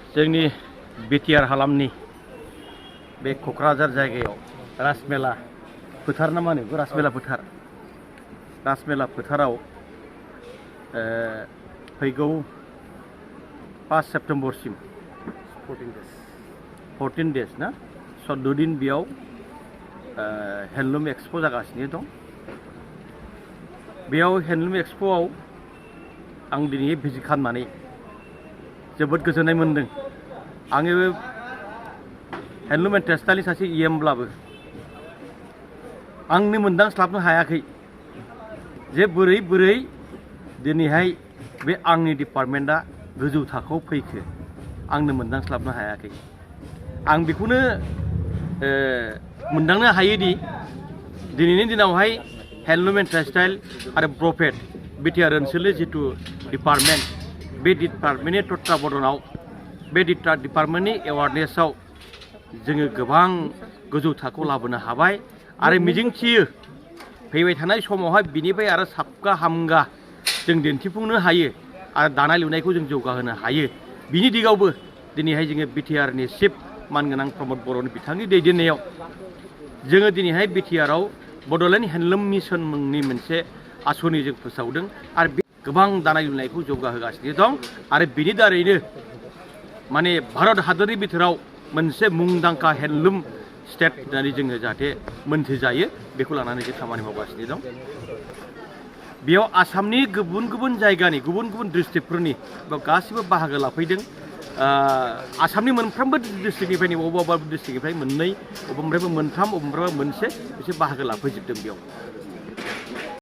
जोंनि बिटिआर हालामनि बे क'क्राझार जायगायाव राजमेला फोथार ना मा होनो राजमेला फोथाराव फैगौ 5 सेप्तेम्बरसिम 14 डेज ना 14 दिन बेयाव हेन्डलुम एक्सपो जागासिनो दं। बेयाव हेन्डलुम एक्सपोआव आं दिनै भिजिट खालामनानै जोबोद गोजोननाय मोनदों। आङो हेन्डलुम एन्ड टेक्सटाइलनि सासे इएमब्लाबो आंनो मोनदांस्लाबनो हायाखै जे बोरै दिनैहाय बे आंनि डिपार्टमेन्टआ गोजौ थाखोआव फैखो आंनो मोनदांस्लाबनो हायाखै। आं बेखौनो मोनदांनो हायोदि दिनैनि दिनावहाय हेन्डलुम एन्ड टेक्सटाइल आरो प्रफेट बिटिआर ओनसोलनि जिथु डिपार्टमेन्ट बे डिपार्टमेन्टनि तत्त्वाबधानाव बे डिपार्टमेन्टनि एवारनेसआव जोङो गोबां गोजौ थाखोआव लाबोनो हाबाय आरो मिजिंथियो फैबाय थानाय समावहाय बिनिफ्राय आरो साबका हामगा जों दिन्थिफुंनो हायो आरो दानाय लुनायखौ जों जौगाहोनो हायो। बिनि दिगावबो दिनैहाय जोङो बिटिआरनि चिफ मानगोनां प्रमद बर'नि बिथांनि दैदेननायाव जोङो दिनैहाय बिटिआरआव बड'लेण्ड हेन्डलुम मिशन मुंनि मोनसे आसनि जों फोसावदों आरो गोबां दानाय लुनायखौ जौगाहोगासिनो दं आरो बिनि दारैनो माने भारत हादरनि बिथोराव मोनसे मुंदांखा हेन्डलुम स्टेट होननानै जोङो जाहाथे मोनथिजायो बेखौ लानानै जों खामानि मावगासिनो दं। बेयाव आसामनि गुबुन जायगानि गुबुन डिस्ट्रिक्टफोरनि गासिबो बाहागो लाफैदों। आसामनि मोनफ्रोमबो डिस्ट्रिक्टनिफ्रायनो बबेबा डिस्ट्रिक्टनिफ्राय मोननै, बबेनिफ्रायबो मोनथाम, बबेनिफ्रायबो मोनसे बिसोर बाहागो लाफैजोबदों बेयाव।